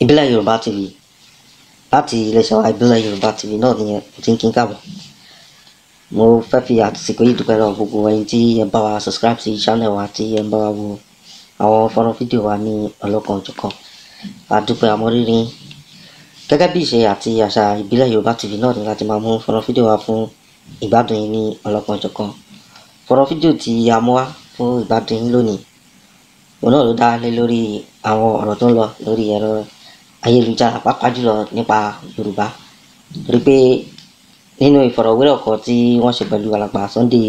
Ìbílẹ̀ Yorùbá TV, láti iléeṣẹ́ wa Ìbílẹ̀ Yorùbá TV náà ni mo ti ń kí n káàbọ̀. Mo fẹ́ fi àsìkò yìí dúpẹ́ lọ́wọ́ gbogbo ẹ̀yin tí ẹ bá wa subscribe sí channel wa, tí ẹ ń bá wa wo àwọn fọ́nrán fídíò wa ní ọlọ́kan-ò-jọ̀kan. A dúpẹ́, àmọ́ rírì. Gẹ́gẹ́ bí ìṣe àti àṣà Ìbílẹ̀ Yorùbá TV náà ni láti máa mú fọ́nrán fídíò wa fún ìgbádùn yín ní ọlọ́kan-ò-jọ̀kan. Fọ́nrán fídíò tí a mú wá fún ìgbádùn yín lónìí, òun náà ló dá lé lórí àwọn ọ̀rọ̀ tó ń lọ lórí ẹ̀rọ ayélujára, pàápàá jùlọ nípa Yorùbá, torí pé nínú ìfọ̀rọ̀wérọ̀ kan tí wọ́n ṣe pẹ̀lú alàgbà Sunday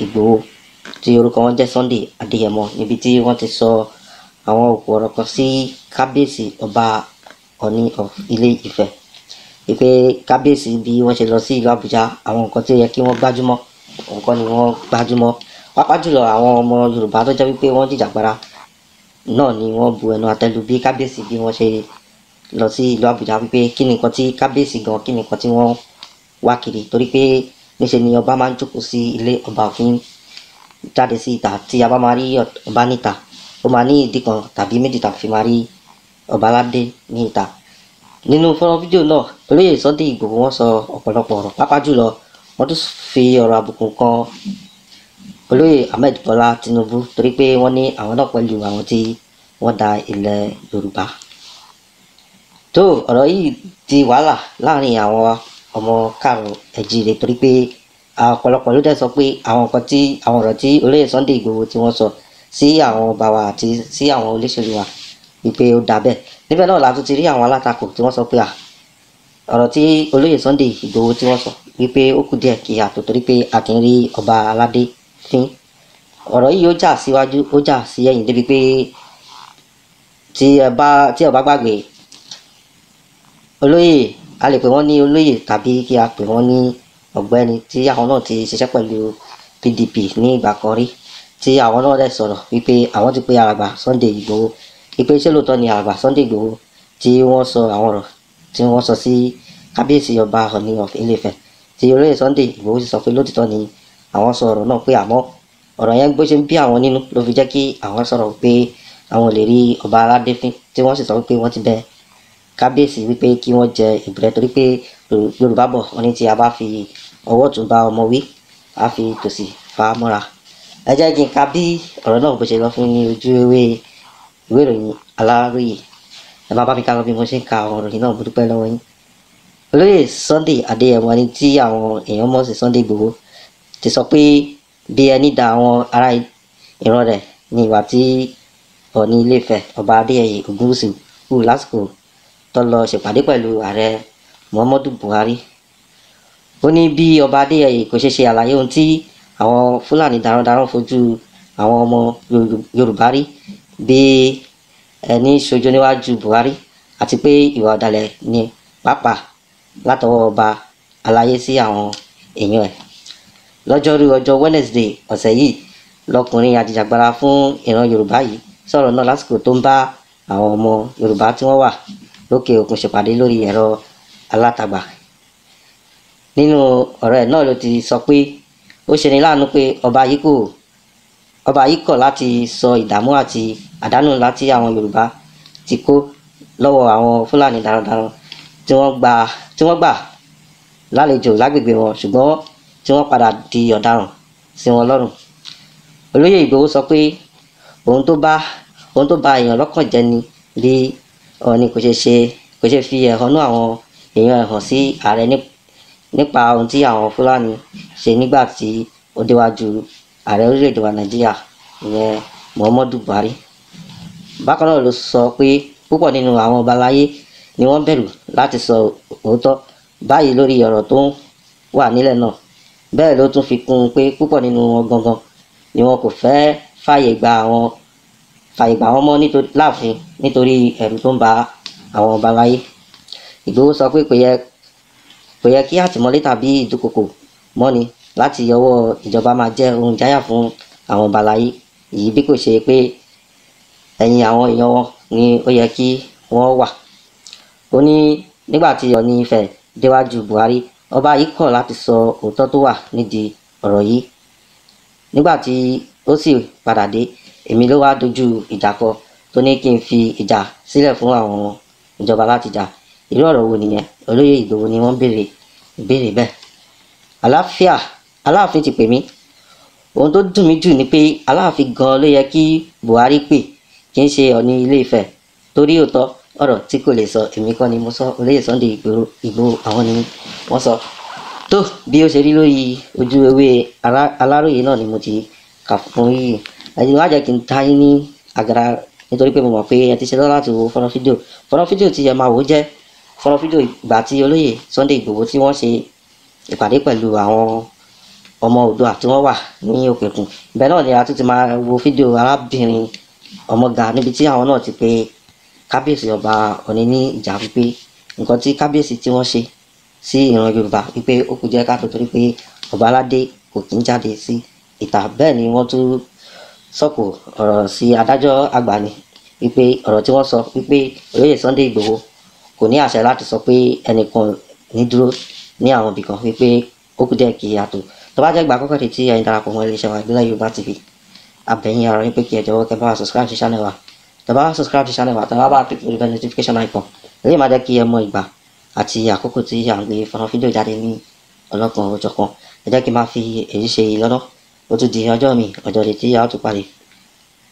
Ìgbòho, tí orúkọ wọn jẹ́ Sunday Adéyẹmọ, níbi tí wọ́n ti sọ àwọn òkú ọ̀rọ̀ kan sí kábíyèsí ọba Ọọ̀ni of Ilé Ifẹ̀, wípé kábíyèsí, bí wọ́n ṣe lọ sí ìlú Àbújá, àwọn nǹkan tí ó yẹ kí wọ́n gbájúmọ́ nǹkan ni wọ́n gbájúmọ́, pàápàá jùlọ àwọn ọmọ Yorùbá tó jẹ́ wípé wọ́n jìjàgbara náà ni wọ́n bu ẹnu àtẹ́lu bí kábíyèsí bí wọ́n ṣe lọ sí ìlú Àbújá, wípé kí ni nǹkan tí kábíyèsí gan, kí ni nǹkan tí wọ́n wá kiri, torí pé níṣe ni ọba máa ń jókòó sí ilé, ọba ò kí ń jáde sí ìta. Tí a bá máa rí ọba níta, ó máa ní ìdí kan tàbí méjì tàbí fi máa rí ọba aládé ní ìta. Nínú fọ́nrán fídíò náà, olóyè Sunday Ìgbòho, wọ́n sọ ọ̀pọ̀lọpọ̀ ọ̀rọ̀, pàápàá jùlọ wọ́n tún fi ọ̀rọ̀ àbùkù kan olóyè Ahmed Bọ́lá Tinubu, torí pé wọ́n ní àwọn náà pẹ̀lú àwọn tí wọ́n da ilẹ̀ Yorùbá. Tó ọ̀rọ̀ yìí di wàhálà láàrin àwọn ọmọ káàrọ̀ ẹ̀jíire, torí pé ọ̀pọ̀lọpọ̀ ló dẹ̀ sọ pé àwọn nǹkan tí àwọn ọ̀rọ̀ tí olóyè Sunday Ìgbòho tí wọ́n sọ sí àwọn ọba wa àti sí àwọn olóṣèlú wa, wípé ó dà bẹ́ẹ̀. Níbẹ̀ náà la tún ti rí àwọn alátakò tí wọ́n sọ pé ọ̀rọ̀ tí olóyè Sunday Ìgbòho tí wọ́n sọ, wípé ó kù díẹ̀ kí àtò, torí pé a kì í rí ọba aládé fín. Ọ̀rọ̀ yìí ó jà síwájú, ó jà sí ẹ̀yìn, débi pé tí ẹ bá gbàgbé, olóyè, a lè pè wọ́n ní olóyè tàbí kí a pè wọ́n ní ọ̀gbẹ́ni, tí àwọn náà ti ṣiṣẹ́ pẹ̀lú PDP ní ìgbà kan rí, tí àwọn náà dẹ̀ sọ̀rọ̀ wípé àwọn ti pe alàgbà Sunday Ìgbòho, wípé ṣé lóòótọ́ ni alàgbà Sunday Ìgbòho tí wọ́n sọ àwọn ọ̀rọ̀ tí wọ́n sọ sí kábíyèsí ọba Ọọ̀ni of Ilé-Ifẹ̀, tí olóyè Sunday Ìgbòho sì sọ pé lóòtítọ́ ni àwọn sọ ọ̀rọ̀ náà, pé àmọ́ ọ̀rọ̀ yẹn bó ṣe ń bí àwọn nínú ló fi jẹ́ kí àwọn sọ̀rọ̀ pé àwọn ò lè rí ọba aládé fín, tí wọ́n sì sọ wípé wọ́n ti bẹ kábíyèsí wípé kí wọ́n jẹ ìbúrẹ́, torí pé Yorùbá bọ̀, wọ́n ní tí a bá fi ọwọ́ ọ̀tún bá ọmọ wí, a fi tòsì fà á mọ́ra. Ẹ jẹ́ kí n ka bí ọ̀rọ̀ náà bó ṣe lọ fún ní ojú ewé ìwé ìròyìn Aláròyé. Ẹ máa bá mi ká lọ bí mo ṣe ń ka àwọn ìròyìn náà. Mo dúpẹ́ lọ́wọ́ yín. Olóyè Sunday Adéyẹmọ, ẹni tí àwọn èèyàn mọ̀ sí Sunday Ìgbòho, ti sọ pé bí ẹni da àwọn ará ìran rẹ̀ ní ìwà tí Ọọ̀ni Ilé-Ifẹ̀, Ọba Adéyẹyè Ògúnwùsì, hù lásìkò tó lọ ṣèpàdé pẹ̀lú ààrẹ Muhammadu Buhari. Ó ní bí ọba Adéyẹyè kò ṣe ṣe àlàyé ohun tí àwọn Fúlàní darandaran fojú àwọn ọmọ Yorùbá rí bí ẹni ṣojú níwájú Buhari, àti pé ìwà ọ̀dàlẹ̀ ni pàápàá látọwọ́ ọba aláyé sí àwọn èèyàn ẹ̀. Lọ́jọ́rú ọjọ́ Wednesday ọ̀sẹ̀ yìí lọkùnrin ajìjàgbara fún ìran Yorùbá yìí sọ̀rọ̀ náà lásìkò tó ń bá àwọn ọmọ Yorùbá tí wọ́n wà lókè òkun ṣèpàdé lórí ẹ̀rọ alátagbà. Nínú ọ̀rọ̀ ẹ̀ náà ló ti sọ pé ó ṣeni láàánú pé ọba yìí kọ̀ láti sọ ìdààmú àti àdánù ńlá tí àwọn Yorùbá ti kó lọ́wọ́ àwọn Fúlàní darandaran tí wọ́n gbà lálejò lágbègbè wọn, ṣùgbọ́n tí wọ́n padà di ọ̀daràn sí wọn lọ́rùn. Olóyè Ìgbòho sọ pé ohun tó ba èèyàn lọ́kàn jẹ́ ni bí Ọọ̀ni kò ṣe fi ẹ̀hónú àwọn èèyàn ẹ̀ hàn sí ààrẹ nípa ohun tí àwọn Fúlàní ṣe nígbà tí ó déwájú ààrẹ orílẹ̀-èdè wa Nàìjíríà, ìyẹn Muhammadu Buhari. Bákan náà ló sọ pé púpọ̀ nínú àwọn ọba aláyé ni wọ́n bẹ̀rù láti sọ òótọ́ báyìí lórí ọ̀rọ̀ tó wà nílẹ̀ náà. Bẹ́ẹ̀ ló tún fi kún un pé púpọ̀ nínú wọn gangan ni wọn kò fẹ́ fààyè gbà wọ́n mọ́ láàfin nítorí ẹ̀rù tó ń ba àwọn ọba aláyé. Ìgbòho sọ pé kò yẹ kí àtìmọ́lé tàbí ìdúkokò mọ́ni láti ọwọ́ ìjọba máa jẹ́ ohun ìjáyà fún àwọn ọba aláyé yìí, bí kò ṣe pé ẹ̀yìn àwọn èèyàn wọn ni ó yẹ kí wọ́n wà. Ó ní nígbà tí Ọọ̀ni Ifẹ̀ déwájú Buhari, ọba yìí kọ̀ láti sọ òótọ́ tó wà nídìí ọ̀rọ̀ yìí. Nígbà tí ó sì padà dé, èmi ló wáá dojú ìjà kọ, tó ní kí n fi ìjà sílẹ̀ fún àwọn. ìjọba láti jà. Irú ọ̀rọ̀ wo nìyẹn? Olóyè Ìgbòho ni wọ́n béèrè ìbéèrè bẹ́ẹ̀. Àláfíà Aláàfin ti pè mí. Ohun tó dùn mí jù ni pé Aláàfin gan ló yẹ kí Buhari pè, kì í ṣe Ọọ̀ni Ilé Ifẹ̀, torí òótọ́ ọ̀rọ̀ tí kò lè sọ. Èmi kọ́ ni mo sọ, olóyè Sunday Ìgbòho àwọn ni wọ́n sọ. Tó bí ó ṣe rí lórí ojú ewé Aláròyé náà ni mo ti kà fún yìí. Ẹni wá jẹ́ kí n ta yín ní àgàrà, nítorí pé mo mọ̀ pé ẹ ti ṣetán láti wo fọ́nrán fídíò. Fọ́nrán fídíò tí ẹ máa wò jẹ́ fọ́nrán fídíò ìgbà tí olóyè Sunday Ìgbòho tí wọ́n ṣe ìpàdé pẹ̀lú àwọn ọmọ Oòduà tí wọ́n wà ní òkèkùn. Bẹ́ẹ̀ náà ni a tún ti máa wo fídíò arábìnrin Ọmọga níbi tí àwọn náà ti pe kábíyèsí ọba Ọọ̀ni ní ìjà, wípé nǹkan tí kábíyèsí tí wọ́n ṣe sí ìran Yorùbá wípé ó kù jẹ́ káàtó, torí pé ọba aládé kò kí ń jáde sí ìta. Bẹ́ẹ̀ ni wọ́n tún sọ̀kò ọ̀rọ̀ sí adájọ́ àgbà ni wípé ọ̀rọ̀ tí wọ́n sọ wípé olóyè Sunday Ìgbòho kò ní àṣẹ láti sọ pé ẹnìkan ní dúró ní àwọn ibìkan, wípé ó kù díẹ̀ kí a tó. Tó bá jẹ́ ìgbà àkọ́kọ́ tí ẹ̀yin darapọ̀ mọ́ iléeṣẹ́ wa Ìbílẹ̀ Yorùbá TV, abẹ̀yìn ara yín pé kí ẹ jọ̀wọ́ kẹ́ bá wa subscribe sí channel wa. Tẹ́ bá wa subscribe sí channel wa, tẹ́ bá bá click lórí bell notification icon, èyí máa jẹ́ kí ẹ mọ ìgbà àti àkókò tí à ń gbé fọ́nrán fídíò jáde ní ọlọ́kan òjọ̀kan. Ẹ jẹ́ kí n máa fi èyí ṣe ìlọ́nà. Ó tún di ọjọ́ mi, ọjọ́ rẹ̀ tí a ó tún parí.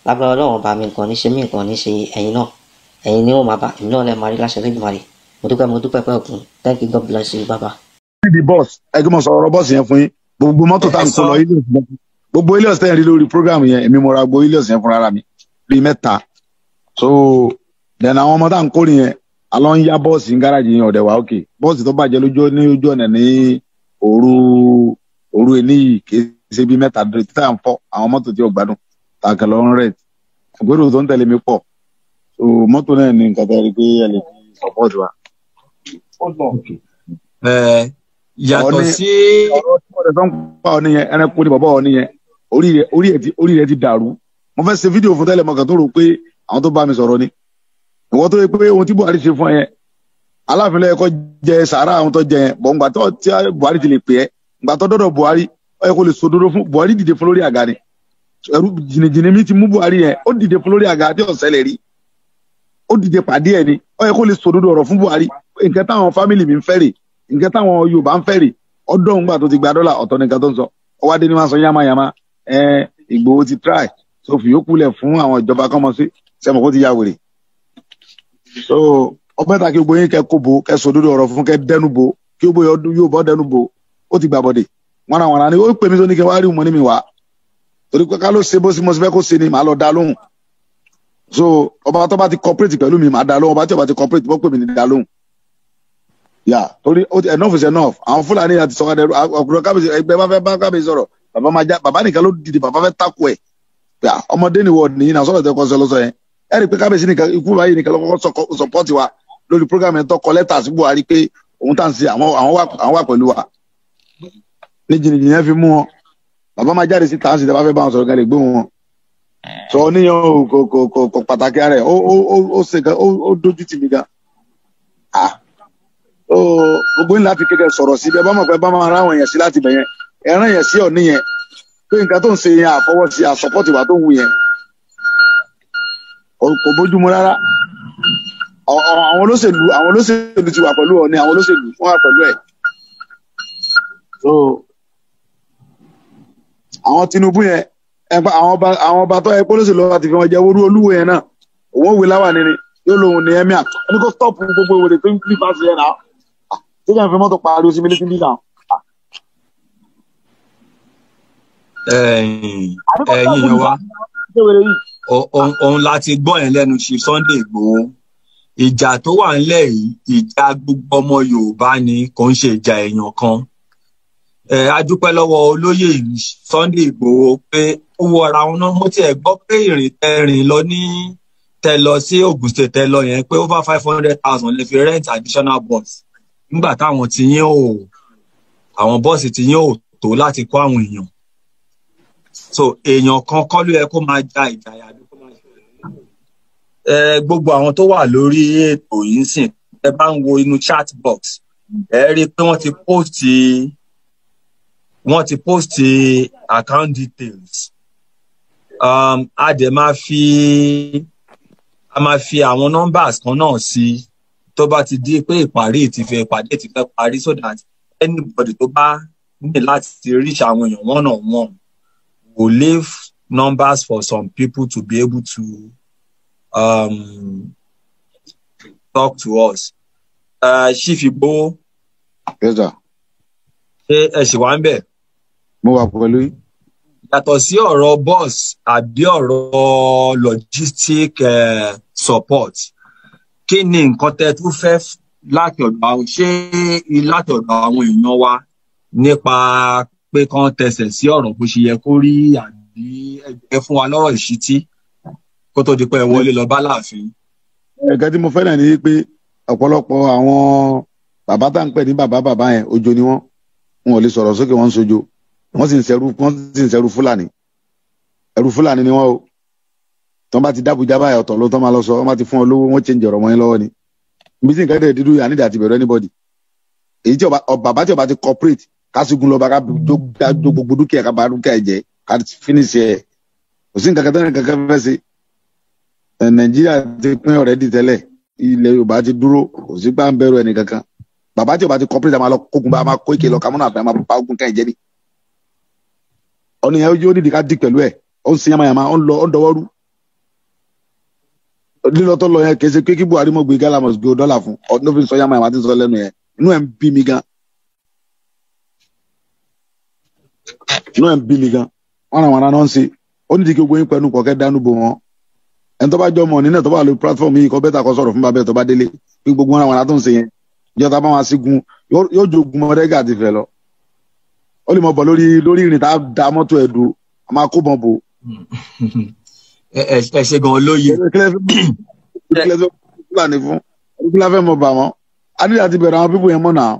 Lágbára Ọlọ́run ọba mi, nǹkan ní ṣe mí, nǹkan ní ṣe ẹ̀yin náà. Ẹ̀yin ni ó máa bá èmi náà lẹ́ẹ̀ máa rí láṣẹ Olódùmarè. Mo dúpẹ́, mo dúpẹ́ pẹ́ òkun. Thank you, God bless you, bye bye. The bus, ẹ kí mo sọ ọ̀rọ̀ bọ́ọ̀sì yẹn fún yín. Gbogbo mọ́tò tá à ń kó lọ ilé, gbogbo Hilux tẹ́ ẹ̀ rí lórí program yẹn, èmi mo ra gbogbo Hilux yẹn fúnra mi bíi 3. So then àwọn ọmọ tá à ń kó nìyẹn, alọ́ ń yá bọ́ọ̀sì ní gáràjì yẹn ọ̀dẹ̀ wá òkè. Bọ́ọ̀sì tó bàjẹ́ lójú ní ojú ọ̀nà ní òru òru ẹ̀ níyì, kì í ṣe bíi 3 títà ń fọ́ àwọn mọ́tò tí ò gbádùn tàkẹ́ lọ ń rẹ̀. Àgbérò tó ń tẹ̀lé mi pọ̀, so mọ́tò náà ní nǹkan tẹ́ rí pé ẹ lè fi support wa. Yàtọ̀ sí ọ̀rọ̀ tí mo rẹ̀ tó ń pa ọ nìyẹn, ẹranko ni bàbá ọ nìyẹn, orí rẹ̀ ti dàrú. Mo fẹ́ ṣe fídíò fún tẹ́lẹ̀, mo kàn tó rò pé àwọn tó bá mi sọ̀rọ̀ ni. Ìwọ tó yẹ pé ohun tí Buhari ṣe fún ẹ yẹn, Aláàfin ló yẹ kó jẹ sàárà àwọn tó jẹ yẹn bọ̀. Ǹgbà tó tí Buhari ti lè pè é, ǹgbà tó dọ́dọ̀ Buhari, ó yẹ kó lè sòdodo fún Buhari. Dìde fún lórí àga ni ẹrú jìnnìjìnnì mi ti mú Buhari yẹn. Ó dìde fún lórí àga tí ọ̀sẹ̀ lè rí, ó dìde pàdé ẹ ni. Ó yẹ kó lè sòdodo ọ̀rọ̀ fún Buhari, nǹkan táwọn family mi ń fẹ́ rè, nǹkan táwọn Yorùbá ń fẹ́ rè. Ọdún òǹgbà tó ti gba dọ́là, ọ̀tọ̀ nìkan tó ń sọ. Ọwọ́ adé ni wọ́n sọ yámayàmá. Ẹ Ìgbòho ti try, so fìyókù lẹ̀ fún àwọn ìjọba kọ́mọ sí sẹ́mo kó ti ya wèrè. So ọbẹ̀ ta kí gbogbo yín kẹ́ kó bo, kẹ́ sòdodo ọ̀rọ̀ fún, kẹ́ dẹnu bo, kí gbogbo yóò bọ́ dẹnu bo. Ó ti gbà bọ̀dẹ̀ wọn àwọn ará ni. Ó pè mí tó ní kí wọ́n á rí wọn ní mi wá, torí pé ká ló ṣe bó sí mo sì fẹ́ kó ṣe ni màá lọ dá lóhùn. So ọba tó bá ti cooperate pẹ̀lú mi, màá dá lóhùn. Ọba tí ọba ti cooperate, bó pè mí ní dá lóhùn yà, torí enough is enough. Àwọn Fúlàní àti sọ̀rọ̀ ọkùnrin kábíyèsí ẹgbẹ́ bá fẹ́ bá kábíyèsí sọ̀rọ̀, bàbá máa já. Bàbá nìkan ló dìde, bàbá fẹ́ takò ẹ̀. Ọmọdé ni wọ́n nìyí náà sọ̀rọ̀ tẹ́ kọ́ sọ lọ́sọ yẹn. Ẹ rí i pé kábíyèsí nìkan ikú báyìí nìkan lọ́kọ́kọ́ support wa lórí program yẹn, tó kọ lẹ́tà sí Buhari pé òun tà ń ṣe, àwọn wà pẹ̀lú wa ní jìnnìjìnnì yẹn fi mú wọn. Bàbá máa jáde sí tàǹsì, tẹ́ bá fẹ́ bá wọn sọ̀rọ̀ gan lè gbé wọn sọ níyàn. O kò pàtàkì ara ẹ̀, ó ṣe gan, ó dójú tì mí gan. Gbogbo ní láti kékeré sọ̀rọ̀ sí bẹ́ẹ̀ bá mọ̀ pé bá máa ráwọn èèyàn sí láti bẹ̀yẹn, ẹ̀ràn yẹn sí ọ̀ní yẹn pé nǹkan tó ń ṣe yẹn, àfọwọ́sí àsọpọ́tì wà tó ń wù yẹn, kò bójúmu rárá. Àwọn olóṣèlú ti wà pẹ̀lú Ọọ̀ni, àwọn olóṣèlú wọ́n wà pẹ̀lú ẹ̀. So àwọn Tinubu yẹn, ẹ̀pà àwọn ọba tó yẹ pé olóṣèlú wa ti fi wọn jẹ orú olúwo yẹn náà, òun òwe láwà nínú yóò lóun ní emir. Ẹni kó stop gbogbo ìwé tó ń kí fásitì yẹn náà, tó kàn fi mọ́tò pariwo sí mi létí nígbà. Ẹ̀yin yẹn wá, òun láti gbọ́ yẹn lẹ́nu Chief Sunday Igboho. Ìjà tó wà ńlẹ̀ yìí, ìjà gbogbo ọmọ Yorùbá ni, kò ń ṣe ìjà èèyàn kan. A dúpẹ́ lọ́wọ́ olóyè Sunday Igboho pé ó wọ ara wọn náà. Mo tiẹ̀ gbọ́ pé ìrìn tẹ rìn lọ ní tẹ lọ sí Ogun State, tẹ lọ yẹn, pé over 500,000 lè fi rent additional bus nígbà táwọn ti yín ò, àwọn bọ́ọ̀sì ti yín ò tó láti kó àwọn èèyàn. So èèyàn kan kọ́ ló yẹ kó máa ja ìjà yàbí kó máa ṣe. Gbogbo àwọn tó wà lórí ètò yìí sìn, ẹ bá ń wo inú chat box, ẹ rí i pé wọ́n ti post account details. A dẹ̀ máa fi, a máa fi àwọn numbers kan náà sí. Tó bá ti di pé ìparí ti fẹ́ ìpàdé ti fẹ́ parí, so that anybody tó bá ní láti reach àwọn èèyàn one on one, will leave numbers for some people to be able to talk to us. Chief Igboho. Yes, sir. Ṣé ẹ ṣì wà ń bẹ̀? Mo wà pẹ̀lú yín. Yàtọ̀ sí ọ̀rọ̀ bus àbí ọ̀rọ̀ logistic support, kí ni nǹkan tẹ́ tún fẹ́ láti ọ̀dọ̀ àwọn, ṣé láti ọ̀dọ̀ àwọn èèyàn wa nípa pé kán tẹsẹ̀ sí ọ̀rọ̀ bó ṣe yẹ kó rí, àbí ẹ fún wa lọ́rọ̀ ìṣítí kó tó di pé ẹ wọlé lọ bá láàfin? Ẹ̀ka tí mo fẹ́ràn ni pé ọ̀pọ̀lọpọ̀ àwọn bàbá tá ń pè ní bàbá bàbá yẹn, ojo ni wọ́n, wọn ò lè sọ̀rọ̀ sókè, wọ́n ń sojo, wọ́n sì ń ṣẹrú, wọ́n sì ń ṣẹrú Fúlàní, ẹrú Fúlàní ni wọ́n o. Tí wọ́n bá ti dábùjá báyìí, ọ̀tọ̀ ló tán máa lọ sọ. Wọ́n bá ti fún ọ lówó, wọ́n change ọ̀rọ̀ mọ́ yín lọ́wọ́ ni. Ibi tí nǹkan dẹ̀ dídú yà nídìí àti bẹ̀rù anybody. Èyí tí bàbá tí ọba ti cooperate, kásìgún lọ́ba, ká jó gbogbo dúkìá, ká bá dúkìá ẹ̀ jẹ́, ká finish ẹ̀. Kò sí nǹkan kan tẹ́lẹ̀ kankan fẹ́ ṣe. Nàìjíríà ti pín already tẹ́lẹ̀, ilẹ̀ Yorùbá ti dúró, kò sí pé à ń bẹ̀rù ẹnì kankan. Bàbá tí ọba ti cooperate, a máa lọ kógun bá a máa kó ìké lọ kámúnà àfẹ́, a máa pa ogun ká ẹ̀ jẹ́ ni. Ọ̀nà yẹn yóò nídìí ká dì pẹ̀lú ẹ̀. Ó ń sin yamayama, ó ń lọ, ó ń dọwọ́rú. Lílọ tó lọ yẹn, kì í ṣe pé kí Buhari mọ̀ gbé gálà mọ̀ gbé dọ́là fún ọ ló fi ń sọ yamayama tí ń sọ lẹ́nu yẹn. Inú ẹ̀ ń bí mi gan, inú ẹ̀ ń bí mi gan. Wọn àwọn ará náà ń ṣe ó nídìí kí gbogbo yín pẹ̀lú pọ̀ kẹ́ dánú bò wọn. Ẹni tó bá jọ mọ̀ nínú ẹ̀ tó bá lo platform yìí, kọ́ bẹ́tà kọ́ sọ̀rọ̀ fún bàbá ẹ̀ tó bá délé pé gbogbo wọn àwọn ará tó ń ṣe yẹn, ìjọba bá wọn sígun yóò jogun mọ́rẹ́gà àti ìfẹ́ lọ. Ó lè mọ bọ̀ lórí ìrìn tá a da mọ́tò ẹ̀ dùn, a máa kó bọ̀n bò. Ẹ ṣe gan olóye. Kílẹ̀ fún kílẹ̀ fẹ́ mọ̀ bà wọ́n. A ní láti bẹ̀rẹ̀ àwọn pípò yẹn mọ̀ náà.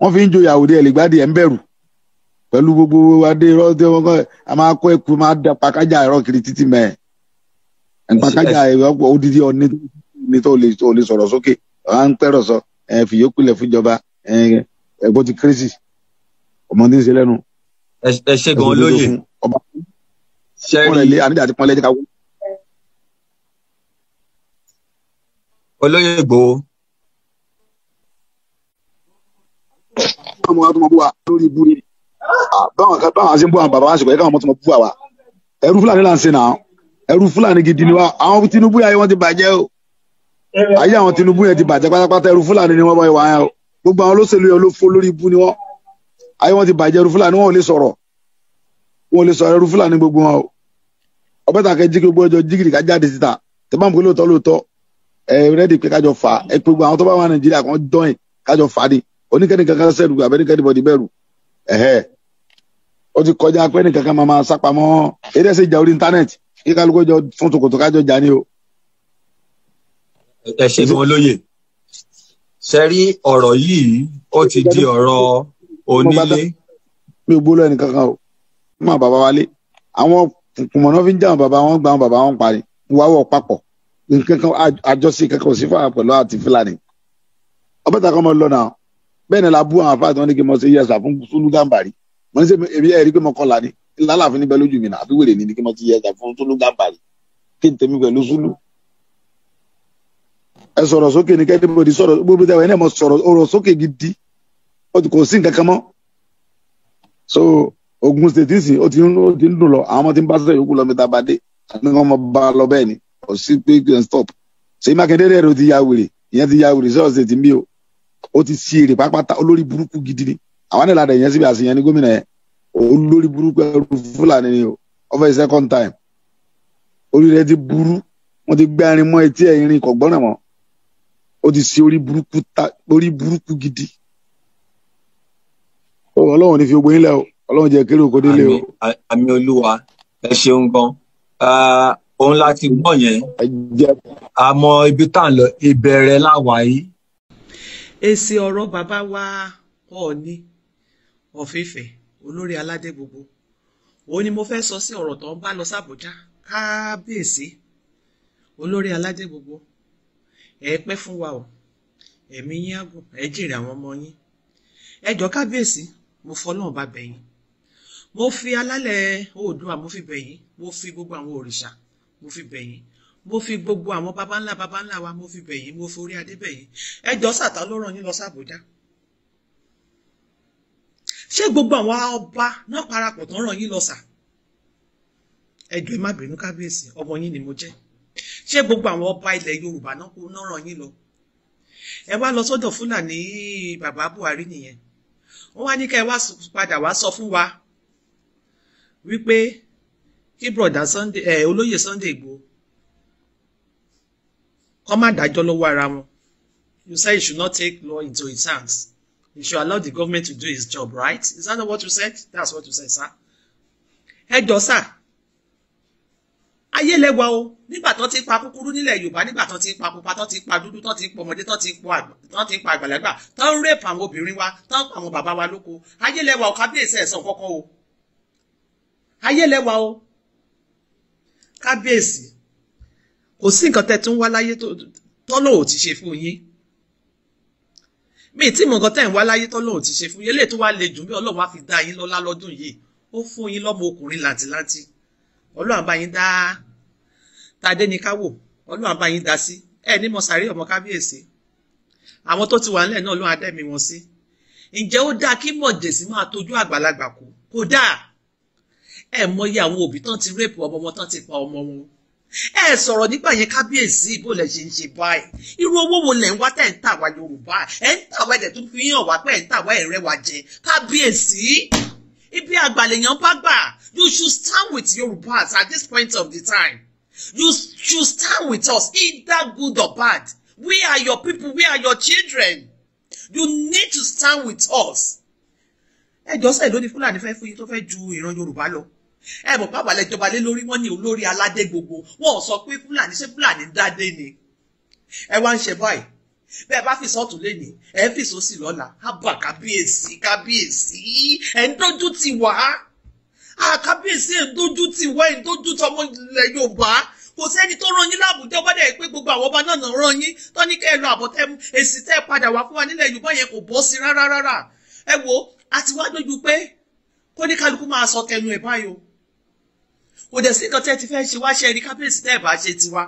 Wọ́n fi ń jo ìyàwó díẹ̀ lẹ́gbàdì ẹ̀ ń bẹ̀rù pẹ̀lú gbogbo adé irọ́ tí wọ́n kọ́. A máa kó ẹkú, máa da pàkájà ẹ̀rọ kiri títì mẹ́ ẹ̀ pàkájà ẹ̀rọ odidi ọ̀ní ní tó lè sọ̀rọ̀ sókè. À ń pẹ́rọ̀ sọ ẹ̀ fìyókù lẹ̀ fúnjọba ẹ̀ bó ti kérésì ọmọ tí ń ṣe lẹ́nu. Ẹ ṣe gan olóye. Ọba pọ́nlẹ̀ àníjà àti pọ́nlẹ̀ ká wọ́n. Olóyè Ìgbòho. Ọmọ wa tó mọ bú wa lórí ibú ni báwọn kan báwọn ṣe ń bú àwọn bàbá wa ṣe kọ̀ yẹ káwọn ọmọ tó mọ bú wa. Ẹrú Fúlàní là ń ṣe náà, ẹrú Fúlàní gidi ni wa. Àwọn Tinubu yẹn wọ́n ti bàjẹ́ o. Ayé àwọn Tinubu yẹn ti bàjẹ́ pátápátá. Ẹrú Fúlàní ni wọ́n bá wà yẹn o. Gbogbo àwọn olóṣèlú yẹn ló fó lórí ibú ni wọ́n. Ayé wọn ti bàjẹ́, ẹrú Fúlàní, wọn ò lè sọ̀rọ̀, wọn ò lè sọ̀rọ̀, ẹrú Fúlàní gbogbo wọn o. Ọbẹ̀ tà kẹ́ jí gbogbo ọjọ́ jígìrì ká jáde síta tẹ bá ń pè lóòótọ́ lóòótọ́ ẹ rẹ́dì pé kájọ fà ẹ pé gbogbo àwọn tó bá wà Nàìjíríà kan join kájọ fà ni. Oníkẹ́ni kankan sẹ́rù àbẹ́nikẹ́ni bọ̀dì bẹ̀rù ẹ̀hẹ́ ó ti kọjá pé ní kankan máa sápamọ́ eré ẹsẹ̀ ìjà orí íńtánẹ́ẹ̀tì kí kálukú jọ fún tòkòtò kájọ jà ní o. Ẹ ṣe gan olóye. Ṣe rí ọ̀rọ̀ yìí, ó ti di ọ̀rọ̀ onílé. Mi ò gbóló ẹnì kankan o. Mọ bàbá wálé àwọn kùmọ̀nà fi ń jà, bàbá wọn gba àwọn bàbá wọn parí wá wọ̀ papọ̀ nǹkan kan àjọṣe kankan ò sí fún àwọn pẹ̀lú àti Fúlàní. Ọbẹ̀ ta kọ́ mọ lọ náà bẹ́ẹ̀ ni la bú àwọn afáàtì wọn ní kí n mọ sí yẹsà fún Sùlù Gàmbàrí. Mo ní sẹ èmi ẹ̀ rí pé mo kọ́ la ni lálàáfin níbẹ̀ lójú mi náà àbí wèrè ni kí n mọ sí yẹsà fún Sùlù Gàmbàrí kí n tẹ̀mí pẹ̀lú Sùlù. Ẹ sọ̀rọ̀ sókè ní kẹ́tẹ́bọ̀dì sọ̀rọ̀ gbogbo tẹ̀wẹ̀ náà mo sọ̀rọ̀ ọ̀rọ̀ sókè gidi kò sí nǹkan kan mọ́. So Ogun State sì ó ti ń dùn lọ, àwọn ọmọ tí ń bá sọ̀rọ̀ yòókù lọ mi ta bá dé àti wọn mọ bá lọ bẹ́ẹ̀ ni kò sí pé stop. Ṣèyí Mákindé rẹ̀ ló ti ya wèrè, ìyẹn ti ya wèrè sọ̀rọ̀ state ń bí o. Ó ti sí èrè pápátá, olórí burúkú gidi ni. Àwọn nílà rẹ̀ yẹn síbi àṣeyẹn ní gómìnà yẹn, olórí burúkú ẹrú Fúlàní ni o. Over a second time orí rẹ̀ ti burú, wọ́n ti gbá irin mọ́ etí ẹ̀, irin kò gbọ́nà mọ́. Ó ti sí orí burúkú ta, orí burúkú gidi. Ọlọ́run ní fi gbogbo yín lẹ̀ o, Ọlọ́run jẹ́ kéré òkò délé o. Àmì Olúwa, ẹ ṣeun gan. Òun láti gbọ́ yẹn, àmọ́ ibi tá à ń lọ ìbẹ̀rẹ̀ láwa yìí. Èsì ọ̀rọ̀ bàbá wa Ọọ̀ni of Ifẹ̀, olórí aládé gbogbo, òun ni mo fẹ́ sọ sí ọ̀rọ̀ tó ń bá lọ sàbújá. Kábíyèsí olórí aládé gbogbo, ẹ pẹ́ fún wa o, ẹ̀mí yín á gùn, ẹ jèrè àwọn ọmọ yín. Ẹ jọ̀ọ́ kábíyèsí, mo fọlọ́run bá bẹ̀ yín, mo fi alálẹ̀ Oòduà mo fi bẹ̀ yín, mo fi gbogbo àwọn òrìṣà mo fi bẹ̀ yín, Mo fi gbogbo àwọn baba ńlá baba ńlá wa, mo fi bẹ̀ yín, mo forí adé bẹ̀ yín. Ẹ jọ sàtà ló ràn yín lọ sàbújá? Ṣé gbogbo àwọn ọba náà parapọ̀ tán ràn yín lọ sà? Ẹ jọ̀ọ́, ẹ má bínú kábíyèsí, ọmọ yín ni mo jẹ́. Ṣé gbogbo àwọn ọba ilẹ̀ Yorùbá náà kó náà ràn yín lọ? Ẹ wá lọ sọ́dọ̀ Fúlàní bàbá Buhari nìyẹn. Wọ́n wá ní kẹ́ ẹ wá padà wá sọ fún wa wípé kí brọ̀dá Sunday ẹ olóyè Sunday Igboho kó má dájọ́ lọ́wọ́ ara wọn. You say you should not take law into his hands. You should allow the government to do its job, right? Is that not what you said? That's what you said, sir. Ẹ jọ sà, ayé lẹ́wà o. Nígbà tó ti pa kúkúrú nílẹ̀ Yorùbá, nígbà tó ti pa pupa, tó ti pa dúdú, tó ti pa ọmọdé, tó ti pa àgbàlagbà, tó ń rape àwọn obìnrin wa, tó ń pa àwọn bàbá wa lóko, ayé lẹ́wà o. Kábíyèsí, ẹ̀sán kọ́kọ́ o. Ayé lẹ́wà o. Kábíyèsí, kò sí nǹkan tẹ́ tún wá láyé tọ́lọ́ ò ti ṣe fún yín. Mi tí mo nǹkan tẹ́ ń wá láyé tọ́lọ́ ò ti ṣe fún yín. Eléyìí tó wá le jù bí, Ọlọ́run wá fi dá yín lọ́lá lọ́dún yìí, ó fún yín lọ́mọ ọkùnrin làǹtìlanti. Ọlọ́run bá yín dá tadé ní káwò, Ọlọ́run bá yín dá sí. Ẹ ní mo sàrí ọmọ kábíyèsí, àwọn tó ti wà nílẹ̀ náà ló á dẹ́mi wọn sí. Ǹjẹ́ ó dáa kí mọ̀jẹ̀sí máa tójú àgbàlagbà kú? Kò dáa. Ẹ mọyì àwọn òbí tán ti rape ọmọ wọn, tán ti pa ọmọ wọn. Ẹ sọ̀rọ̀ nígbà yẹn. Kábíyèsí, bó lẹ ṣe ń ṣe báyìí? Irú owó wo lẹ̀ ń wá tẹ̀ ń tà wá Yorùbá? Ẹ̀ ń tà wá, ẹ̀dẹ̀ tún fi hàn wá pé ẹ̀ ń tà wá, ẹ̀rẹ́ wa jẹ. Kábíyèsí, ibi àgbàlẹ̀yàn bá gbà, you should stand with Yorùbás at this point of the time. You should stand with us, either good or bad. We are your people, we are your children. You need to stand with us. Ẹ jọ sẹ́yìn lóní Fúlàní fẹ́ fún yín tó fẹ́ ju ìran Yorùbá lọ? Ẹ mọ̀ pàápàá lẹ́jọba lé lórí. Wọ́n ní olórí aládé gbogbo wọn ò sọ pé Fúlàní. Ṣé Fúlàní ń dádé ni? Ẹ wá ń ṣe báyìí. Bẹ́ẹ̀ bá fi sọ́ọ̀tún lénìí, ẹ ń fi sósì lọ́la. Ábà kábíyèsí, kábíyèsí, ẹ ń dójú tì wá. Kábíyèsí, ẹ ń dójú tì wá, ẹ ń dójú tọmọ ilẹ̀ Yorùbá. Kò sẹ́ni tó rán yín lábùjá. Ọba dẹ̀ pé gbogbo àwọn ọba náà náà rán yín tó ní kẹ́ ẹ lọ àbọ̀ tẹ́ èsì tẹ́ padà wá fún wa nílẹ̀ Yorùbá yẹn kò bọ́ sí rárá rárá. Ẹ wo, a ti wá dójú pé kó ní kálukú máa sọ tẹnu ẹ̀ báyìí o. Kò dẹ̀ sí nǹkan tẹ́ ti fẹ́ ṣe wá ṣe rí kábíyèsí. Tẹ́ ẹ̀ bá ṣe tiwa,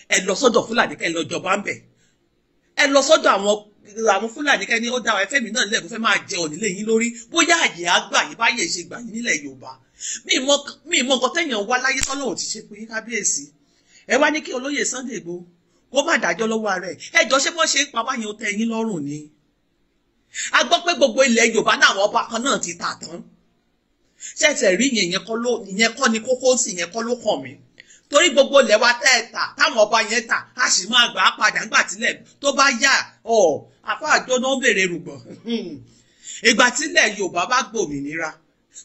ẹ lọ sọ́dọ̀ Fúlàní, kẹ́ ẹ lọ jọba ń bẹ̀. Ẹ lọ sọ́dọ̀ àwọn Fúlàní, kẹ́ ní ó dá wa ẹfẹ́ mi náà nílẹ̀ kó fẹ́ máa jẹ òní lé yín lórí. Bóyá àyè á gbà yín báyè ṣe gbà yín nílẹ̀ Yorùbá. Mi mọ nǹkan tẹ̀yàn wá láyé tọ́lọ́run ti ṣe fún yín. Kábíyèsí, ẹ wá ní kí olóyè Sunday Igboho kó má dájọ́ lọ́wọ́ ara ẹ̀. Ẹ jọ, ṣé bọ́n ṣe ń pa wáyé ó tẹ́ yín lọ́rùn ni? A gbọ́ pé gbogbo ilẹ̀ Yorùbá náà, àwọn ọba kan náà ti tà tán. Ṣẹ̀ṣẹ̀ rí yẹn? Ìyẹn kọ́ ni kókó sí, ìyẹn kọ́ ló kàn mí, torí gbogbo ilẹ̀ wa tẹ́ ẹ tà, táwọn ọba yẹn tà, a sì máa gbà á padà nígbà tílẹ̀ tó bá yá ọ. Àfáàjọ náà ń bèrè rùgbọ̀n. Ìgbà tílẹ̀ Yorùbá bá gbòmìnira,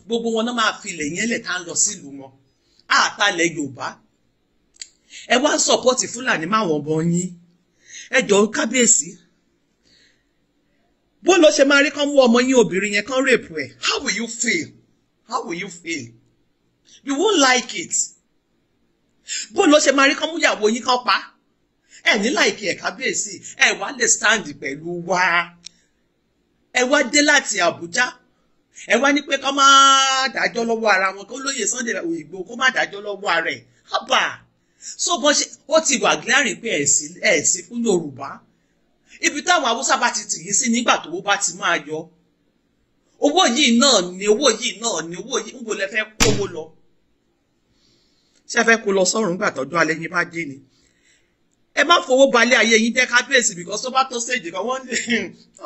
gbogbo wọn náà máa fi ilẹ̀ yẹn lẹ̀ tá ń lọ sílùú wọn. Àtàlẹ̀ Yorùbá, ẹ wá ń support Fúlàní máwọn ọmọ yín. Ẹ jọ kábíyèsí, bó ló ṣe máa rí kán mú ọmọ yín obìnrin yẹn, kán rape ẹ? How will you feel? How will you feel? You won't like it. Bó ló ṣe máa rí kán mú ìyàwó yín, kán pa ẹ ní like ẹ? Kábíyèsí, ẹ wá lè stand pẹ̀lú wa. Ẹ wá dé láti Àbújá, ẹ wá ní pé kán má dájọ́ lọ́wọ́ ara wọn, kó lóye Sunday Ìgbòho kó má dájọ́ lọ́wọ́ ara ẹ̀. Hábà, so bọ́n ṣe ó ti wà glaring pé ẹ̀ sí fún Yorùbá. Ibi táwọn Haúsá bá ti tì yín sí nígbà tó bá ti máa yọ owó yìí náà ni, owó yìí náà ni, owó yìí ń bo lẹ fẹ́ kówó lọ? Ṣé fẹ́ kó lọ sọ́run nígbà tọ́jú alẹ́ yín bá dé ni? Ẹ má fowó balẹ̀ ayé yín jẹ́ kábíyèsí, because tó bá tó stage kan, wọ́n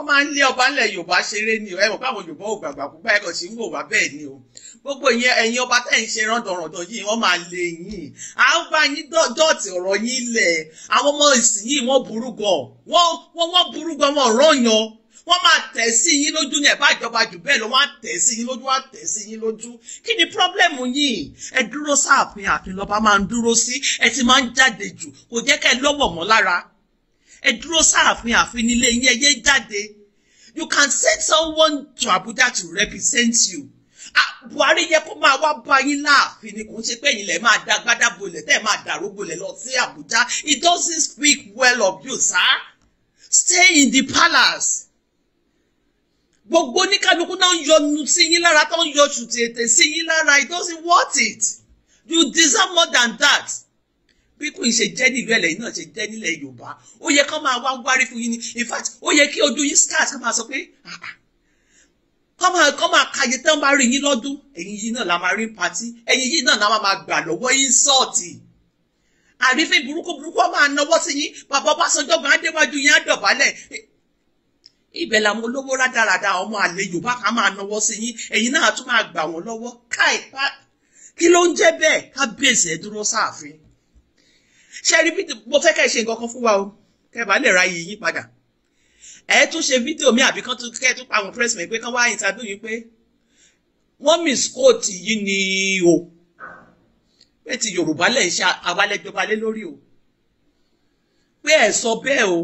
máa ń lé ọba ńlẹ̀ Yorùbá ṣeré ni. Ẹ mọ̀ pé àwọn Yorùbá ò gbàgbà púpọ̀, ẹ kàn sí ń wò wá bẹ́ẹ̀ ni o. Gbogbo ìyẹn, ẹ̀yin ọba tẹ̀ ń ṣe rọ́ndọ̀rọ̀dọ̀ yìí, wọ́n máa lé yín. À ń bá yín dọ́ọ̀tì ọ̀rọ̀ yín lẹ̀. Àwọn ọmọ ìsìn yìí, wọ́n burú gan, wọ́n burú gan, wọ́n rọ̀yàn. Wọ́n máa tẹ̀ sí yín lójú ní ẹ̀bá ìjọba jù bẹ́ẹ̀ lọ. Wọ́n á tẹ̀ sí yín lójú, wọ́n á tẹ̀ sí yín lójú. Kí ni problem yín? Ẹ dúró sáàfin. Ààfin lọ́ba máa ń dúró sí. Ẹ ti máa ń jáde jù, kò jẹ́ kẹ́ ẹ lọ́wọ́ mọ́ lára. Ẹ dúró sáàfin, ààfin nílé yín, ẹ yé jáde. You can send someone to Abuja to represent you. Buhari yẹ kó máa wá bá yín láàfin ni. Kò ń ṣe pé ẹ̀yin lẹ máa da gbádá bolẹ̀, tẹ́ ẹ̀ máa dàrú bolẹ̀ lọ sí Abuja. It doesn't speak well of you, sir. Stay in the palace. Gbogbo oníkálukú náà ń yọnu sí yín lára, tó ń yọ ṣùtì ètè sí yín lára. It doesn't worth it. You deserve more than that. Bí queen ṣe jẹ́ nílùú ẹlẹ́yìn náà ṣe jẹ́ nílẹ̀ Yorùbá, ó yẹ kán máa wá wárí fún yín ni. In fact, ó yẹ kí ojú yín start kán máa sọ pé kán máa kàyé tán bá rí yín lọ́dún. Ẹ̀yin yìí náà la máa rí party, ẹ̀yin yìí náà la máa gbà lọ́wọ́ insult, àrífín burúkú burúkú. Wọ́n máa náwó sí yín. Bàbá Ọbásanjọ́ gan adéwájú yín á dọ̀bálẹ̀. Ibẹ̀ làwọn olówó rádaràda ọmọ àlè Yorùbá kan máa náwó sí yín, ẹ̀yin náà tún máa gbà wọ́n lọ́wọ́. Káì, kí ló ń jẹ́ bẹ́ẹ̀? Kábíyèsí, ẹ dúró sáàfin. Ṣe rí bí mo fẹ́ kẹ́ ṣe nǹkan kan fún wa o, kẹ́ bá lè ra iyì yín padà. Ẹ tún ṣe fídíò mi àbí kán tún kẹ́ tún pa àwọn pressmen pé kán wá interview yín pé wọ́n misquote yín ni o, pé ti Yorùbá lẹ̀ ń ṣe abalẹ́jọba lé lórí o, pé ẹ sọ bẹ́ẹ̀ o.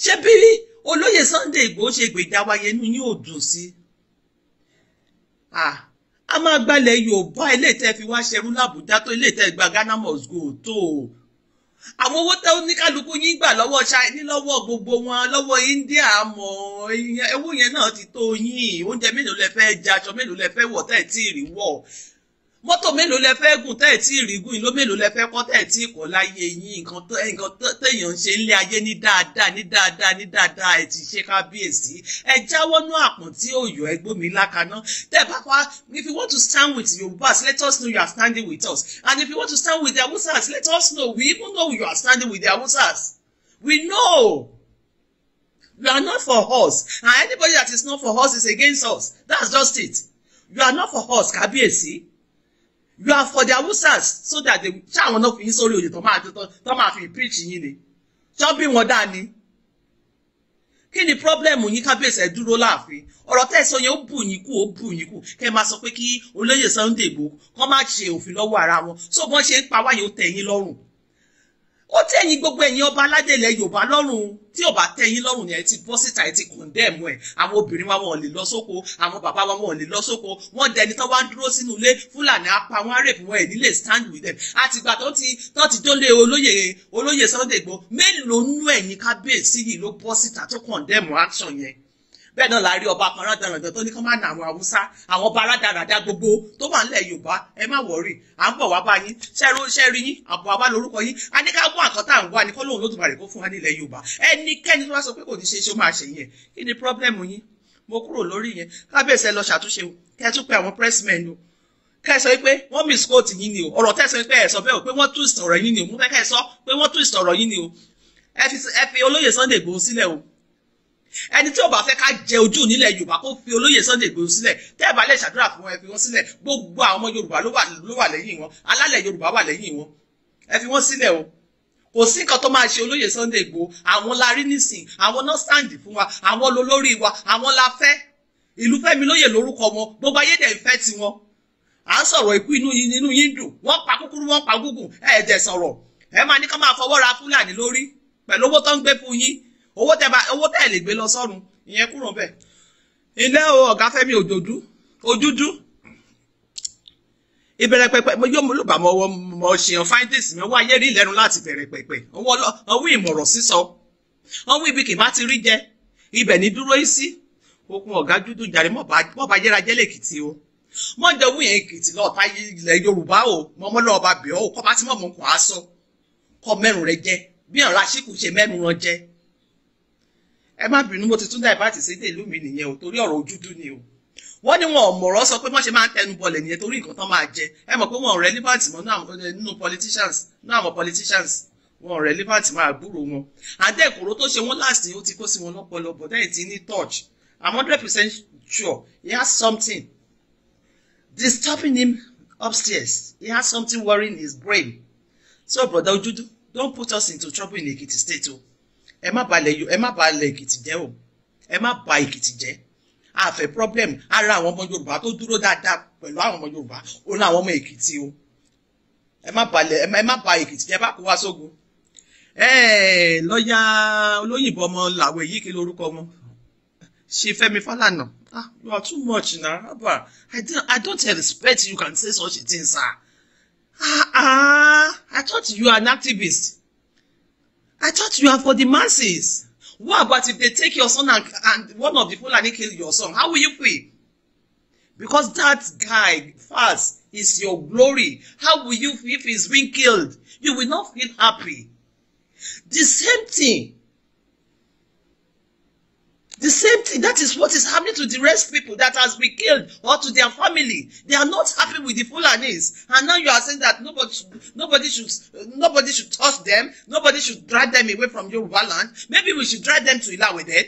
Ṣé bí olóyè Sunday Igboho ṣe gbèjà wáyé, inú yín ò dùn sí? A máa gbalẹ̀ Yorùbá. Ilé tẹ́ fi wá ṣerú làbújá tó, ilé tẹ́ gba Ghana must go tó o, àwọn owó tẹ́ oníkálukú yín gbà lọ́wọ́ China, lọ́wọ́ gbogbo wọn, lọ́wọ́ India mọ̀, owó yẹn náà ti tó yín. Oúnjẹ mélòó lẹ fẹ́ jẹ? Aṣọ mélòó lẹ fẹ́ wọ̀ tẹ́ ẹ̀ tí ì rí wọ̀? Mọ́tò mélòó lẹ fẹ́ gùn tẹ́ ẹ̀ tí ì rí gùn? Ìlú mélòó lẹ fẹ́ kọ́ tẹ́ ẹ̀ tí ì kọ́ láyé yín? Nǹkan téèyàn ń ṣe nílé ayé ní dáadáa, ní dáadáa, ní dáadáa, ẹ ti ṣe. Kábíyèsí, ẹ jáwọ́ nú àpọ̀n tí ò yọ ẹgbómi lákaná. Tẹ́ bá pa, if you want to stand with Yorùbás, let us know you are standing with us, and if you want to stand with the Hausas, let us know. We even know you are standing with the Hausas. We know you are not for us, and anybody that is not for us is against us. That's just it. You are not for us, kábíyèsí. You are for the Hausas, so that they ṣé àwọn náà fi yín sórí oyè tó máa fi preach yín ni? Ṣọ́ bí wọn dá ni? Kí ni problem yín, kábíyèsí? Ẹ dúró láàfin. Ọ̀rọ̀ tẹ́ ẹ sọ yẹn, ó bù yín kú, ó bù yín kú. Kẹ́ ẹ máa sọ pé kí olóyè Sunday Igboho kọ́ máa ṣe òfin lọ́wọ́ ara wọn, so bọ́n ṣe ń pa wáyé, ó tẹ́ yín lọ́rùn, ó tẹ́ yín, gbogbo ẹ̀yin ọba aládé ilẹ̀ Yorùbá lọ́rùn. Tí ò bá tẹ́ yín lọ́rùn ni ẹ ti bọ́ síta, ẹ ti condemn ẹ̀. Àwọn obìnrin wa, wọn ò lè lọ sóko. Àwọn bàbá wa, wọn ò lè lọ sóko. Wọ́n dẹni tó wá ń dúró sínú ilé. Fúlàní apá wọn, rape wọn, ẹ̀ nílé stand with them. Àtìgbà tó ti dólé olóyè Sunday Igboho, mélòó nú ẹ̀yin kábíyèsí yìí ló bọ́ síta tó condemn action yẹn? Bẹ́ẹ̀ náà la rí ọba kan rádaràdà tó ní kán má nà àwọn Haúsá. Àwọn ọba rádaràdà gbogbo tó wà nílẹ̀ Yorùbá, ẹ má worry, à ń bọ̀ wá bá yín. Ṣẹ́rú yín àbọ̀ àbá lórúkọ yín. A ní ká wá nǹkan tá à ń wá ní kọ́ lóun Olódùmarè kó fún wa nílẹ̀ Yorùbá. Ẹnikẹ́ni tó bá sọ pé kò ní ṣe é ṣe, ó máa ṣe yẹn. Kí ni problem yín? Mo kúrò lórí yẹn. Kábíyèsí, ẹ lọ ṣàtúnṣe o. Kẹ́ ẹ tún pe àwọn pressmen o, kẹ́ ẹ sọ pé wọ́n misquote yín ni o. Ọ̀rọ̀ tẹ́ ẹ sọ pé ẹ sọ bẹ́ẹ̀ o, pé wọ́n twist ọ̀rọ̀ yín ni o. Mo fẹ́ kẹ́ ẹ sọ pé wọ́n twist ọ̀rọ̀ yín ni o. Ẹ fi olóyè Sunday Igboho sílẹ̀ o. Ẹni tí ó bá fẹ́ ká jẹ ojú nílẹ̀ Yorùbá, kó fi olóyè Sunday Igboho sílẹ̀. Tẹ́ ẹ bá lè ṣàdúrà fún wọn, ẹ fi wọ́n sílẹ̀. Gbogbo àwọn ọmọ Yorùbá ló wà lẹ́yìn wọn. Alálẹ̀ Yorùbá wà lẹ́yìn wọn. Ẹ fi wọ́n sílẹ̀ o. Kò sí nǹkan tó máa ṣe olóyè Sunday Igboho. Àwọn la rí nísìn, àwọn náà stand fún wa, àwọn lolórí wa, àwọn la fẹ́. Ìlú Fẹ́mi lóyè lórúkọ wọn, gbogbo ayé dẹ̀ ń fẹ́ tiwọn. À ń sọ̀rọ̀ ikú, inú yín dùn. Wọ́n pa kúkúrú, wọ́n pa gúngùn, ẹ̀ dẹ̀ sọ̀rọ̀. Ẹ máa ní ká máa fọwọ́ ra Fúlàní lórí pẹ̀lú owó tó ń gbé fún yín, owó tẹ bá owó tẹ lè gbé lọ sọ́run. Ìyẹn kúrò bẹ́ẹ̀. Ilé o, ọ̀gá Fẹ́mi Òjòdú Ojúdú, ìbẹ̀rẹ̀ pẹ̀pẹ̀ mo yóò ló bá mọ mọ ṣèyàn findings mi wáyé rí lẹ́nu láti bẹ̀rẹ̀ pẹ̀pẹ̀. Ọwọ́ ìmọ̀ràn sísọ, ọwọ́ ibi kì bá ti rí jẹ, ibẹ̀ ní dúró sí okun. Ọ̀gá dúdú jàre, mọ̀ bá yẹra jẹ́ lẹ́kìtì o, mọ̀ jẹ́ owó yẹn Èkìtì lọ́ọ̀ta ilẹ̀ Yorùbá o. Mọ̀mọ́ lọ́ọ́ bá bẹ̀ ọ́ kọ́ bá tí mọ̀ mọ̀ kọ́ á sọ kọ́ mẹ́rùn rẹ jẹ bí ọ̀rá síkù ṣe mẹ́rùn rán jẹ. Ẹ má bínú, mo ti tún dá ìbátì sí ìlú mi nìyẹn o, torí ọ̀rọ̀ ojúdú ni o. Wọ́n ní wọn ò mọ̀rọ̀ sọ pé wọ́n ṣe máa ń tẹnu bọlẹ̀ nìyẹn, torí nǹkan tán máa jẹ. Ẹ mọ̀ pé wọn ò relevant mọ́ nínú politicians, nínú àwọn politicians, wọn ò relevant máa gbúrò wọn. Àdé ìkòrò tó ṣe wọ́n last, ó ti kó sí wọn lọ́pọlọ, but then ti ní touch. I'm 100% sure he has something disturbing him upstairs. He has something worrying his brain. So brother Ojudu, don't put us into trouble in Ekiti State o. Ẹ má balẹ̀ Èkìtì jẹ́ o. Ẹ má ba Èkìtì jẹ́. A fẹ́ problem. Ara àwọn ọmọ Yorùbá tó dúró dáadáa pẹ̀lú àwọn ọmọ Yorùbá, òun làwọn ọmọ Èkìtì o. Ẹ má ba Èkìtì jẹ́, bá kó wá sógun. Lọ́ọ̀yà olóyìnbó ọmọ làwọ̀ èyí, kí lórúkọ wọn ṣe? Fẹ́mi Fálànà, ah, you are too much na. Haba, I don't expect you can say such a thing, sir. Ah ah, I thought you are an activist. I thought you are for the masses. What about if they take your son and one of the Fulani kill your son? How will you feel? Because that guy, fast, he is your glory. How will you feel if he's being killed? You will not feel happy. The same thing. The same thing. That is what is happening to the rest people that has been killed or to their family. They are not happy with the Fulanis. And now you are saying that nobody should touch them. Nobody should drive them away from Yoruba land. Maybe we should drive them to Ilawe then.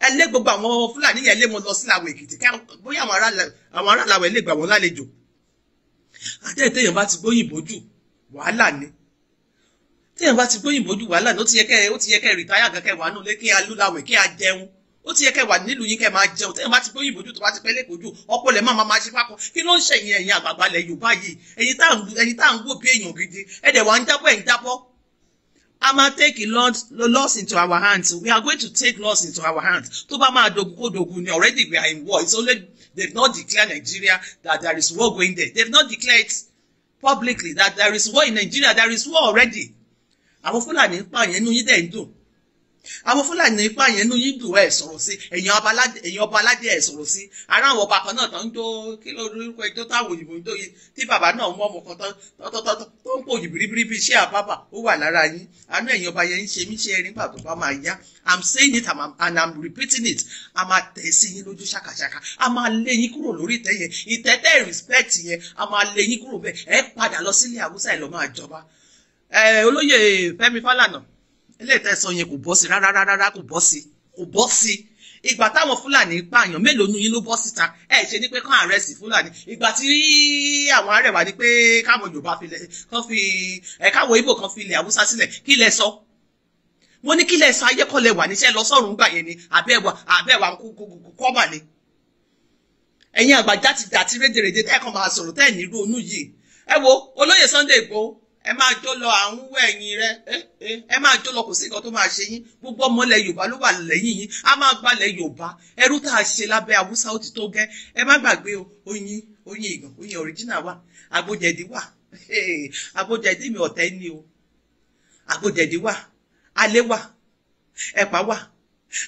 Ẹ lé gbogbo àwọn Fúlàní yẹn, lé wọn lọ sí Ìlàwẹ̀ Èkìtì, bóyá àwọn ará Ìlàwẹ̀ lè gbà wọ́n lálejò. Àti téèyàn bá ti gbóyìnbó jù, wàhálà ni. Téèyàn bá ti gbóyìnbó jù, wàhálà ni. Ó ti yẹ kẹ́ retire gan, kẹ́ wà nù lé, kí a lúláwẹ̀, kí a jẹun. Ó ti yẹ kẹ́ wà nílùú yín, kẹ́ máa jẹun. Téèyàn bá ti gbóyìnbó jù, tó bá ti pẹ́ lẹ́kọ̀ọ́ jù, ọpọlọ ẹ̀ máa ṣe pákó. Kí ló ń ṣẹ̀yìn ẹ̀yin àgbààgbà ilẹ̀ Yorùbá yìí? Ẹ̀yin tá à ń wò bí èèyàn gidi, ẹ̀ dẹ̀ wá ń jábọ̀, ẹ̀ ń jábọ̀. A máa take laws into our hands. We are going to take laws into our hands. Tó bá máa dogun, kó dogun ni. Already we are in war. It's only they've not declared Nigeria that there is war going there. They've not declared it publicly that there is war in Nigeria. There is war already. Àwọn Fúlàní ń pààyàn, inú yín dẹ̀ ń dùn. Àwọn Fúlàní ń pààyàn, inú yín dùn, ẹ̀ sọ̀rọ̀ sí. Ẹ̀yin ọba aládé, ẹ̀ sọ̀rọ̀ sí. Ará àwọn ọba kan náà tó ń jó, kí ló lórúkọ ẹjọ́ táwọn òyìnbó ń jó yìí, tí bàbá náà mú ọmọ kan tó ń pò yìí bíríbírí, iṣẹ́ àbábà ó wà lára yín. Àánú ẹ̀yin ọba yẹn ń ṣe mí. Ṣe erin gbà tó bá máa yá, I'm saying it and I'm repeating it, a máa tẹ̀ sí yín lójú ṣàkàṣàkà. A máa lé yín kúrò lórí ìtẹ́ yẹn, ìtẹ́ tẹ́ respect yẹn. A máa lé yín kúrò bẹ́ẹ̀. Ẹ padà lọ sílé Haúsá, ẹ lọ máa jọba. Olóyè Fẹ́mi Fálànà, eléyìí tẹ́ sọ yẹn kò bọ́ sí rárá rárá, kò bọ́ sí, kò bọ́ sí. Ìgbà táwọn Fúlàní pààyàn, mélòó nu yín ló bọ́ síta? Ẹ ṣe ní pé kán arrest Fúlàní. Ìgbà tí àwọn Arẹwà ní pé káwọn Yorùbá filẹ̀ kán fi ẹ, káwọn Ìgbò kan fi ilẹ̀ Haúsá sílẹ̀, kí lẹ sọ? Mo ní kí lẹ sọ? Ayé kọ́ lẹ wà níṣẹ́ lọ sọ́run gbà yẹn ni, àbẹ́wà kọ́mà ni? Ẹ̀yin àgbà játidàti rédèrèdè tẹ́ kàn máa sọ̀rọ̀, tẹ́ ẹ̀ ní ronú yìí. Ẹ wo olóyè Sunday Igboho, ẹ máa jó lọ, à ń wọ ẹ̀yìn rẹ. Ẹ máa jó lọ, kò sí nǹkan tó máa ṣe yín. Gbogbo ọmọlẹ̀ Yorùbá ló wà lẹ́yìn yín. A máa gbalẹ̀ Yorùbá. Ẹrú tá a ṣe lábẹ́ Haúsá, ó ti tó gẹ́. Ẹ má gbàgbé o, oyin, oyin ìgàn, oyin original wà, agbójẹ̀dí wà. Agbójẹ̀dí mi ọ̀tẹ̀ ni o. Agbójẹ̀dí wà, alẹ́ wà, ẹ̀pà wà,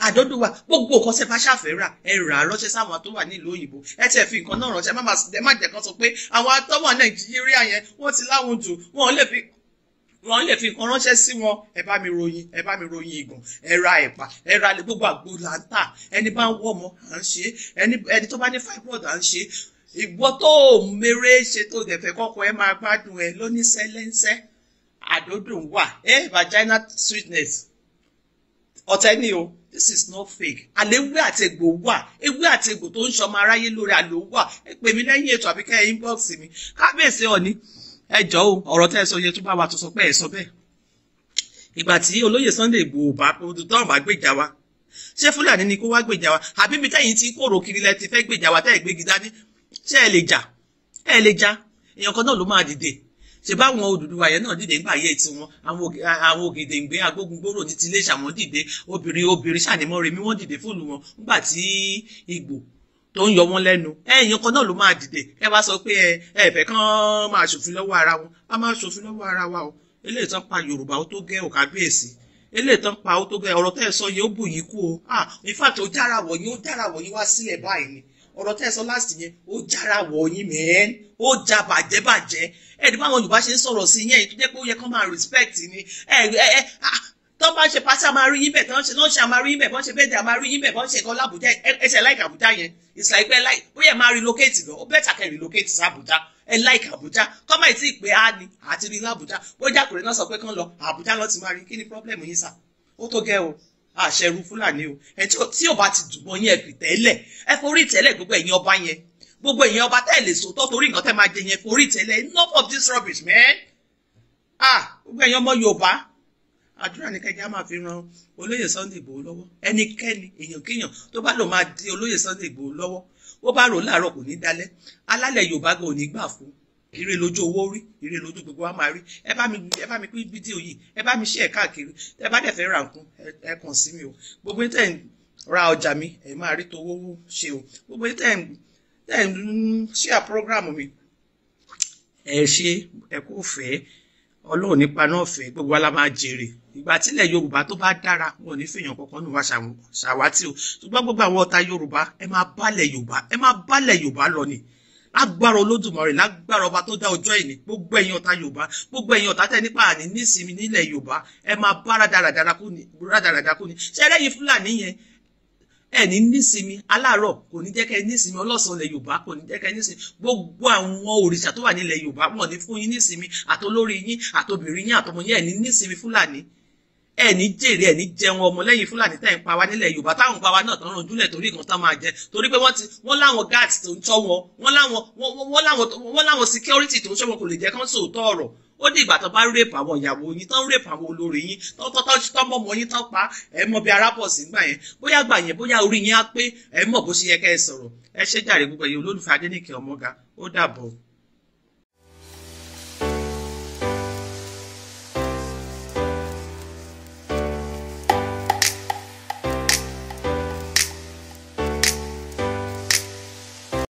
àdọ́dún wà. Gbogbo nǹkan ṣe bá ṣàfẹ́ rà, ẹ rà á ránṣẹ́ sáwọn tó wà nílùú òyìnbó. Ẹ tẹ̀ fi nǹkan náà ránṣẹ́. Ẹ má jẹ́ kán sọ pé àwọn atọ́wà Nàìjíríà yẹn, wọ́n ti láwọn jù, wọ́n lè fi nǹkan ránṣẹ́ sí wọn. Ẹ bá mi ròyìn, ẹ bá mi ròyìn ìgàn, ẹ ra ẹ̀pà, ẹ ra gbogbo àgbo là ń tà. Ẹni bá ń wọ́ ọmọ, à ń ṣe. Ẹni tó bá ní fibroid, à ń ṣe. Ìwọ tó mèrè ṣe, tó dẹ̀ fẹ́ kọ́kọ́ ẹ máa gbádùn ẹ lóní sẹ́lẹ́ńsẹ́, àdódùn wà, ẹ vaginal sweetness ọ̀tẹ̀ ni o. This is not fake. Àléwé àti egbò wà, ewé àti egbò tó ń ṣọmọ aráyé lórí àlò wà. Ẹ pè mí lẹ́yìn ètò àbí kẹ́ ẹ inbox mi. Kábíyèsí Ọ̀ní, ẹ jọ̀ọ́ o, ọ̀rọ̀ tẹ́ ẹ sọ yẹn, tó bá wa tó sọ pé ẹ sọ bẹ́ẹ̀. Ìgbà tí olóyè Sunday Igboho bá tó bá gbèjà wa, ṣé Fúlàní ni kó wá gbèjà wa, àbí bí tẹ́yìn tí kòrò kiri lẹ ti fẹ́ gbèjà wa, tẹ́ ẹ gbégi dání? Ṣé ẹ lè jà? Ẹ lè jà. Èèyàn kan náà ló máa dìde. Ṣe báwọn Odùduwà yẹn náà dìde nígbà ayé tiwọn? Àwọn Ògèdèǹgbé agbógungbòrò ní ti Iléṣà, wọ́n dìde. Obìnrin obìnrin ṣànímọ́remí, wọ́n dìde fóònù wọn nígbà tí Ìgbò tó ń yọ wọ́n lẹ́nu. Ẹ̀yìn kan náà ló máa dìde. Ẹ wá sọ pé ẹ fẹ́ kán máa ṣòfin lọ́wọ́ ara wọn. A máa ṣòfin lọ́wọ́ ara wa o. Eléyìí tán pa Yorùbá, ó tó gẹ́ ò. Kábíyèsí, eléyìí tán pa, ó tó gẹ́. Ọ̀rọ̀ tẹ́ ẹ sọ yẹn, ó bù yín kú o. Ah, in fact, ó jára wọ̀ yín, ó jára wọ̀ yín wá sílẹ̀ báyìí ni. Ọ̀rọ̀ tẹ́ ẹ sọ last yẹn, ó jára wọ̀ yín mẹ́ẹ́n, ó já bàjẹ́ bàjẹ́. Ẹ̀ẹ́dì báwọn Yorùbá ṣe ń sọ̀rọ̀ sí yẹn, tó jẹ́ pé ó yẹ kán máa respect ni. Ẹ ẹ ẹ tọ́ bá ń ṣe party, a máa rí yín bẹ̀. Tọ́ ń ṣe náà ṣe, a máa rí yín bẹ̀. Bọ́n ṣe bẹ́ẹ̀ dẹ̀, a máa rí yín bẹ̀. Bọ́n ṣe kan l'Àbújá, ẹ ṣe like Àbújá yẹn. It's like ẹ like, ó yẹ máa relocate gan. Ó better kẹ́ relocate sí Àbújá. Ẹ like Àbújá. Kọ́ máa tí ì pé á ní àti rí l'Àbújá. Bójá Àkùrẹ́ náà sọ pé kán lọ Àbújá, lọ ti máa rí. Kí ni problem yín sà? Ó tó gẹ́ o. Àṣẹrú Fúlàní o. Ẹ tí ò bá ti dùn mọ́ yín, ẹ fi tẹ́lẹ̀, ẹ forí tẹ́lẹ̀. Gbogbo ẹ̀yin ọba yẹn, gbogbo ẹ̀yin ọba tẹ́ lè sòótọ́ torí nǹkan tẹ́ máa jẹ yẹn, forí tẹ́lẹ̀. Enough of this rubbish, man. Ah, gbogbo ẹ̀yin ọmọ Yorùbá, àdúrà ní kẹjá máa fi ran olóyè Sunday Igboho lọ́wọ́. Ẹnikẹ́ni, èèyàn kéèyàn tó bá lò máa di olóyè Sunday Igboho lọ́wọ́, bó bá rò láàárọ̀, kò ní dalẹ̀. Alálẹ̀ Yorùbá gan ò ní gbà fún. Ire lójú owó rí, ire lójú gbogbo wa máa rí. Ẹ bá mi pín fídíò yìí, ẹ bá mi share káàkiri. Ẹ bá dẹ̀ fẹ́ ra nǹkan, ẹ kàn sí mi o. Gbogbo yín tẹ́ ń ra ọjà mi, ẹ máa rí towó ṣe o. Gbogbo yín tẹ́ ń share program mi, ẹ ṣe, ẹ kò fẹ́ Ọlọ́run nípa náà fẹ́. Gbogbo wa la máa jèrè ìgbà tílẹ̀ Yorùbá tó bá dára. Wọn ò ní fèèyàn kankan nù wá ṣàwátì o. Ṣùgbọ́n gbogbo àwọn ọ̀tá Yorùbá, ẹ máa bálẹ̀ Yorùbá, ẹ máa bálẹ̀ Yorùbá lọ ni. Lágbára Olódùmarè, lágbára ọba tó dá ọjọ́ ìní, gbogbo ẹ̀yin ọ̀tá Yorùbá, gbogbo ẹ̀yin ọ̀tá tẹ́ nípa àní nísinmi nílẹ̀ Yorùbá, ẹ máa bá rádaràdà kú ni, rádaràdà kú ni. Ṣé ẹlẹ́yin Fúlàní yẹn, ẹ ní nísinmi? Aláàárọ̀ kò ní jẹ́ kẹ́ ẹ nísinmi, ọlọ́sàn ilẹ̀ Yorùbá kò ní jẹ́ kẹ́ ẹ nísinmi, gbogbo àwọn òrìṣà tó wà nílẹ̀ Yorùbá wọn ní fún yín nísinmi, àtolórí yín, àtobìnrin yín, àtọmọ yín, ẹ ní nísinmi. Fúlàní, ẹ ní jèrè, ẹ ní jẹun ọmọ lẹ́yìn Fúlàní tẹ́ ń pa wá nílẹ̀ Yorùbá, táwọn pa wá náà tán ránjúlẹ̀ torí nǹkan tán máa jẹ, torí pé wọ́n ti wọ́n láwọn guards tó ń tọ́ wọn, wọ́n láwọn security tó ń ṣọ́ wọn, kò lè jẹ́ kán sòótọ́ ọ̀rọ̀. Ó di ìgbà tó bá rape àwọn ìyàwó yín, tán rape àwọn olórí yín, tán tán tán tán mọ́mọ́ yín, tán pa ẹ mọ̀ bí arábọ̀ sí gbà yẹn, bóyá gbà yẹn, bóyá orí yín á pé, ẹ mọ̀ bó ṣe yẹ kẹ́ ẹ sọ̀rọ̀. Ẹ ṣé jàre, gbogbo ẹ̀yin olólùfẹ́ Adéníkẹ́ Ọmọga, ó dàbọ̀.